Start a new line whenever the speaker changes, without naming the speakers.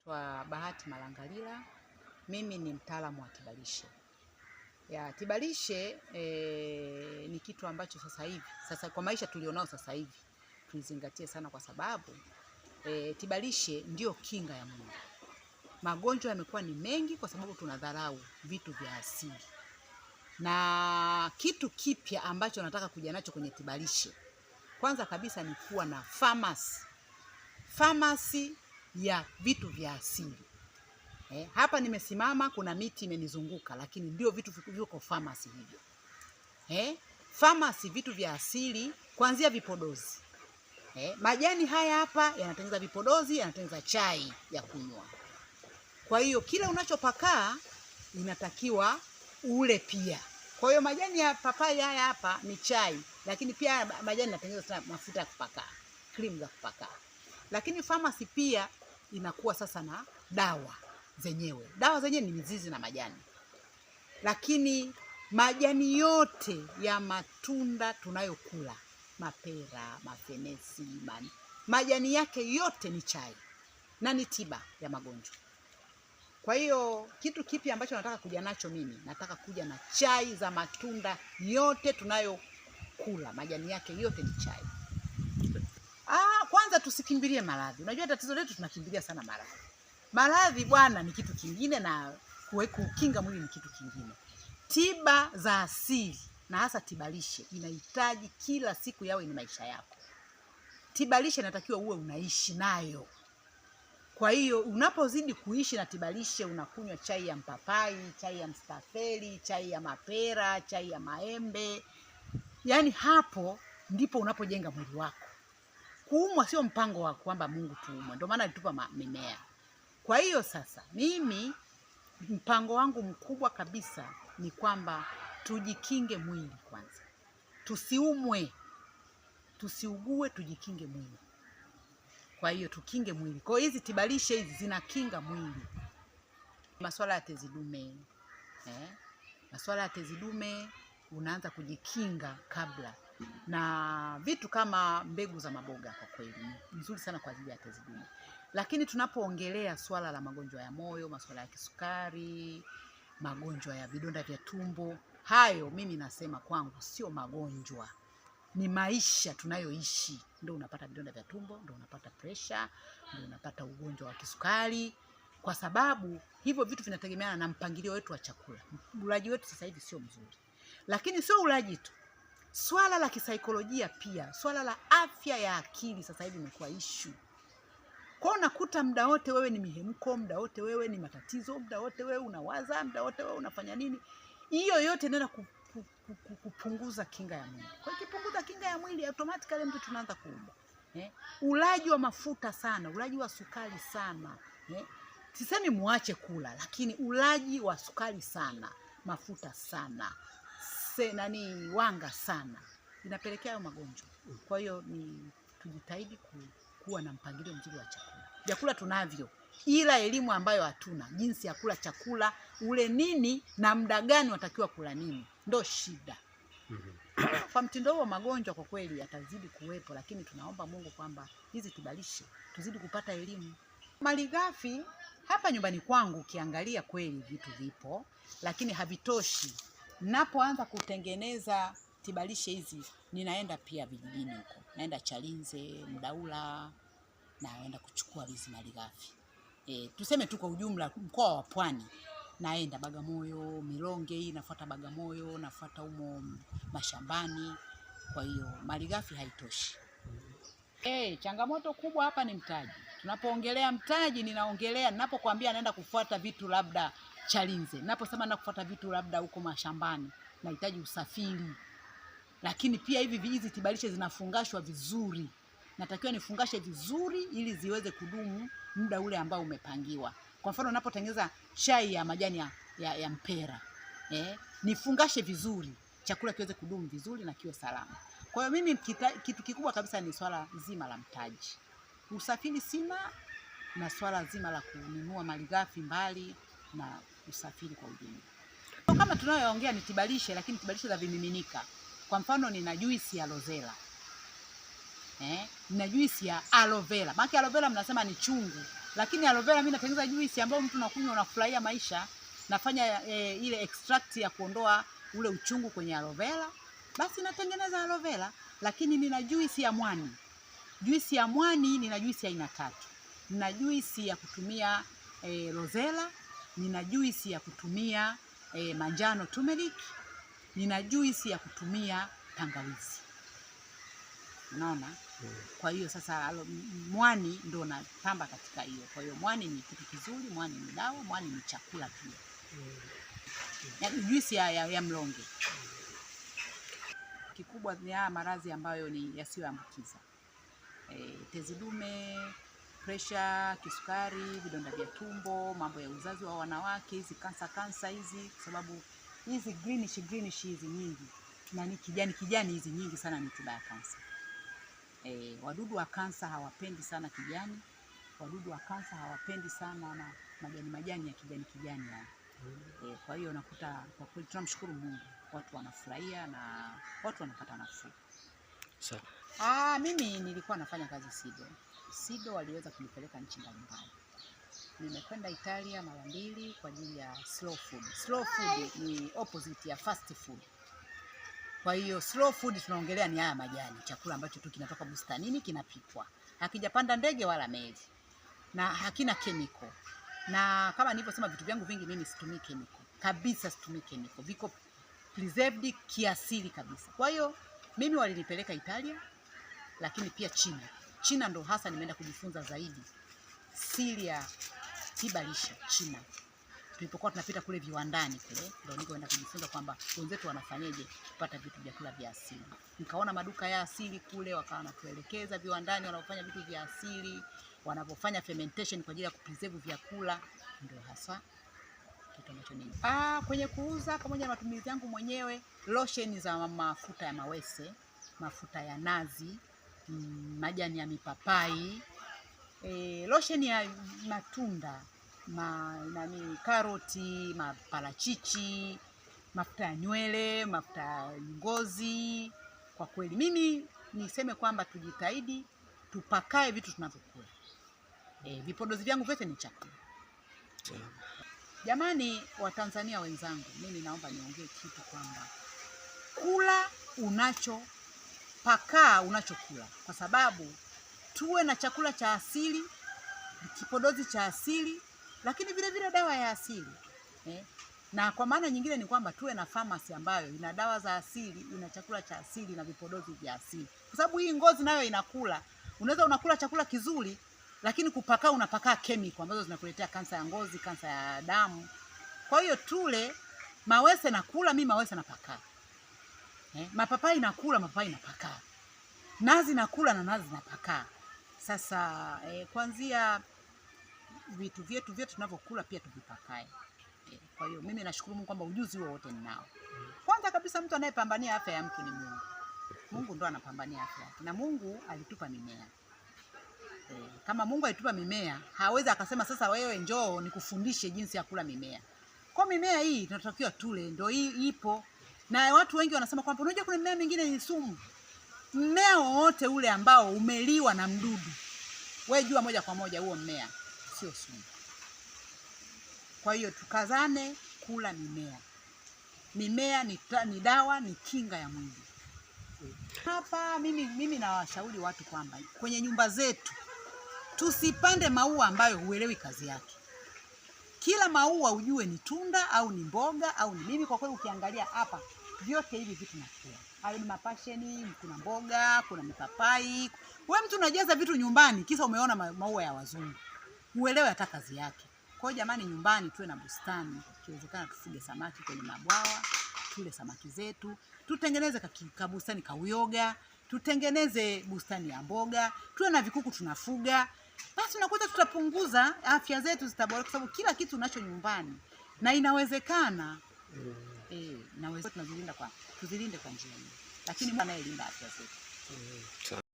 Naitwa Bahati Malangalila, mimi ni mtaalamu wa tibalishe. Ya tibalishe ni kitu ambacho sasa hivi, sasa kwa maisha tulionao sasa hivi tuizingatie sana, kwa sababu tibalishe ndiyo kinga ya mwili. Magonjwa yamekuwa ni mengi kwa sababu tunadharau vitu vya asili, na kitu kipya ambacho nataka kuja nacho kwenye tibalishe, kwanza kabisa ni kuwa na famasi, famasi ya vitu vya asili. Hapa nimesimama kuna miti imenizunguka, lakini ndio vitu viko famasi hivyo. Famasi vitu vya asili kuanzia vipodozi. Majani haya hapa yanatengeneza vipodozi, yanatengeneza chai ya kunywa. Kwa hiyo kila unachopakaa inatakiwa ule pia. Kwa hiyo majani ya papai haya hapa ni chai, lakini pia majani yanatengeneza mafuta ya kupakaa, cream za kupakaa. Lakini famasi pia inakuwa sasa na dawa zenyewe. Dawa zenyewe ni mizizi na majani, lakini majani yote ya matunda tunayokula, mapera, mafenesi, majani yake yote ni chai na ni tiba ya magonjwa. Kwa hiyo kitu kipi ambacho nataka kuja nacho mimi, nataka kuja na chai za matunda yote tunayokula, majani yake yote ni chai. Kwanza tusikimbilie maradhi. Unajua tatizo letu tunakimbilia sana maradhi. Maradhi bwana ni kitu kingine na kukinga mwili ni kitu kingine. Tiba za asili na hasa tiba lishe inahitaji kila siku yawe ni maisha yako. Tiba lishe inatakiwa uwe unaishi nayo. Kwa hiyo unapozidi kuishi na tiba lishe, unakunywa chai ya mpapai, chai ya mstafeli, chai ya mapera, chai ya maembe. Yaani hapo ndipo unapojenga mwili wako. Kuumwa sio mpango wa kwamba Mungu tuumwe, ndio maana alitupa mimea. Kwa hiyo sasa mimi mpango wangu mkubwa kabisa ni kwamba tujikinge mwili kwanza, tusiumwe, tusiugue, tujikinge mwili. Kwa hiyo tukinge mwili. Kwa hiyo hizi tibalishe hizi zinakinga mwili. Masuala ya tezi dume, masuala ya tezi dume unaanza kujikinga kabla, na vitu kama mbegu za maboga kwa kweli nzuri sana kwa ajili ya tezi dume. Lakini tunapoongelea swala la magonjwa ya moyo, masuala ya kisukari, magonjwa ya vidonda vya tumbo, hayo mimi nasema kwangu sio magonjwa, ni maisha tunayoishi. Ndio unapata vidonda vya tumbo, ndio unapata pressure, ndio unapata ugonjwa wa kisukari, kwa sababu hivyo vitu vinategemeana na mpangilio wetu wa chakula. Ulaji wetu sasa hivi sio mzuri. Lakini sio ulaji tu, swala la kisaikolojia pia, swala la afya ya akili sasa hivi imekuwa issue. Kwa hiyo unakuta muda wote wewe ni mihemko, muda wote wewe ni matatizo, muda wote wewe unawaza, muda wote wewe unafanya nini. Hiyo yote inaenda kupunguza kinga ya mwili. Kwa hiyo ikipunguza kinga ya mwili automatically mtu tunaanza kuumwa. Ulaji wa mafuta sana, ulaji wa sukari sana. Sisemi muache kula, lakini ulaji wa sukari sana, mafuta sana, wanga sana, inapelekea hayo magonjwa. Kwa hiyo ni tujitahidi kuwa na mpangilio mzuri wa chakula. Vyakula tunavyo, ila elimu ambayo hatuna, jinsi ya kula chakula, ule nini na muda gani unatakiwa kula nini, ndo shida. Kwa mtindo huo magonjwa kwa kweli yatazidi kuwepo, lakini tunaomba Mungu kwamba hizi tibalishe tuzidi kupata elimu. Malighafi hapa nyumbani kwangu ukiangalia kweli vitu vipo, lakini havitoshi. Napoanza kutengeneza tibalishe hizi, ninaenda pia vijijini huko, naenda Chalinze, Mdaula, naenda kuchukua hizi malighafi. Tuseme tu kwa ujumla mkoa wa Pwani, naenda Bagamoyo, Milonge hii nafuata Bagamoyo, nafuata humo mashambani. Kwa hiyo malighafi haitoshi. Changamoto kubwa hapa ni mtaji. Tunapoongelea mtaji, ninaongelea ninapokuambia naenda kufuata vitu labda Chalinze, ninaposema naenda kufuata vitu labda huko mashambani, nahitaji usafiri. Lakini pia hivi hizi tibalishe zinafungashwa vizuri. Natakiwa nifungashe vizuri ili ziweze kudumu muda ule ambao umepangiwa. Kwa mfano ninapotengeneza chai ya majani ya mpera, nifungashe vizuri, chakula kiweze kudumu vizuri na kiwe salama. Kwa hiyo mimi kitu kikubwa kabisa ni swala zima la mtaji. Usafiri sina, na swala zima la kununua malighafi mbali na usafiri kwa ujumla. Kama tunayoongea ni tibalishe, lakini tibalishe za vimiminika. Kwa mfano nina juisi ya rosella. Nina juisi ya aloe vera. Maana aloe vera mnasema ni chungu. Lakini aloe vera mimi natengeneza juisi ambayo mtu nakunywa unafurahia maisha. Nafanya ile extract ya kuondoa ule uchungu kwenye aloe vera, basi natengeneza aloe vera. Lakini nina juisi ya mwani. Juisi ya mwani nina juisi aina tatu. Nina juisi ya kutumia rosella, nina juisi ya kutumia manjano turmeric, nina juisi ya kutumia tangawizi. Unaona? Kwa hiyo sasa mwani ndo napamba katika hiyo. Kwa hiyo mwani ni kitu kizuri, mwani ni dawa, mwani ni chakula pia. Yaani juisi ya mlonge. Kikubwa ni haya maradhi ambayo ni yasiyoambukiza. Tezi dume, pressure, kisukari, vidonda vya tumbo, mambo ya uzazi wa wanawake, hizi kansa hizi, kwa sababu hizi greenish hizi nyingi na ni kijani kijani hizi nyingi sana ni tiba ya kansa. Wadudu wa kansa hawapendi sana kijani, wadudu wa kansa hawapendi sana na majani majani ya kijani kijani haya. Kwa hiyo unakuta kwa kweli tunamshukuru Mungu, watu wanafurahia na watu wanapata nafuu.
Sawa.
Mimi nilikuwa nafanya kazi SIDO. SIDO waliweza kunipeleka nchi mbalimbali. Nimekwenda Italia mara mbili kwa ajili ya slow food. Slow food ni opposite ya fast food. Kwa hiyo slow food tunaongelea ni haya majani, chakula ambacho tu kinatoka bustanini kinapikwa. Hakijapanda ndege wala meli. Na hakina chemical. Na kama nilivyosema vitu vyangu vingi mimi situmii chemical. Kabisa situmii chemical. Viko preserved kiasili kabisa. Kwa hiyo mimi walinipeleka Italia, lakini pia China. China ndo hasa nimeenda kujifunza zaidi siri ya tiba lishe China. Tulipokuwa tunapita kule viwandani kule ndo nikoenda kujifunza kwamba wenzetu wanafanyaje kupata vitu vyakula vya asili. Nikaona maduka ya asili kule, wakawa wanatuelekeza viwandani wanaofanya vitu vya asili, wanavyofanya fermentation kwa ajili ya kupreserve vyakula, ndio hasa kitu ambacho nini. Kwenye kuuza pamoja na matumizi yangu mwenyewe, lotion za mafuta ya mawese, mafuta ya nazi, majani ya mipapai, lotion ya matunda, karoti, maparachichi, mafuta ya nywele, mafuta ya ngozi. Kwa kweli mimi niseme kwamba tujitahidi tupakae vitu tunavyokula. Vipodozi vyangu vyote ni chakula. Jamani Watanzania wenzangu, mimi naomba niongee kitu kwamba kula unacho, pakaa unachokula, kwa sababu tuwe na chakula cha asili, kipodozi cha asili, lakini vile vile dawa ya asili. Na kwa maana nyingine ni kwamba tuwe na pharmacy ambayo ina dawa za asili, ina chakula cha asili na vipodozi vya asili. Kwa sababu hii ngozi nayo inakula. Unaweza unakula chakula kizuri, lakini kupakaa unapakaa chemical ambazo zinakuletea kansa ya ngozi, kansa ya damu. Kwa hiyo tule mawese nakula, mimi mawese napakaa. Mapapai nakula, mapapai napakaa. Nazi nakula na nazi napakaa. Sasa kuanzia vitu vyetu vyote tunavyokula pia tuvipakae. Kwa hiyo mimi nashukuru Mungu kwamba ujuzi huo wote ninao. Kwanza kabisa mtu anayepambania afya ya mtu ni Mungu. Mungu ndo anapambania afya yake. Na Mungu alitupa mimea. Kama Mungu alitupa mimea, hawezi akasema sasa wewe njoo nikufundishe jinsi ya kula mimea. Kwa mimea hii tunatakiwa tule, ndio hii ipo. Na watu wengi wanasema kwamba unajua kuna mimea mingine ni sumu. Mmea wowote ule ambao umeliwa na mdudu, wewe jua moja kwa moja huo mmea sio sumu. Kwa hiyo tukazane kula mimea. Mimea ni dawa, ni kinga ya mwili. Hapa mimi nawashauri watu kwamba kwenye nyumba zetu tusipande maua ambayo huelewi kazi yake. Kila maua ujue ni tunda au ni mboga au ni mimi. Kwa kweli ukiangalia hapa vyote hivi vitu nakula. Hayo ni mapasheni, kuna mboga, kuna mipapai. Wewe mtu unajaza vitu nyumbani kisa umeona maua ya wazungu. Uelewe hata kazi yake. Kwa hiyo jamani, nyumbani tuwe na bustani, ikiwezekana tufuge samaki kwenye mabwawa, tule samaki zetu, tutengeneze kabustani ka uyoga, tutengeneze bustani ya mboga, tuwe na vikuku tunafuga. Basi unakuta tutapunguza, afya zetu zitaboreka, kwa sababu kila kitu unacho nyumbani na inawezekana. Inawezekana, tuzilinde kwa njia hiyo. Lakini Mungu anayelinda afya zetu.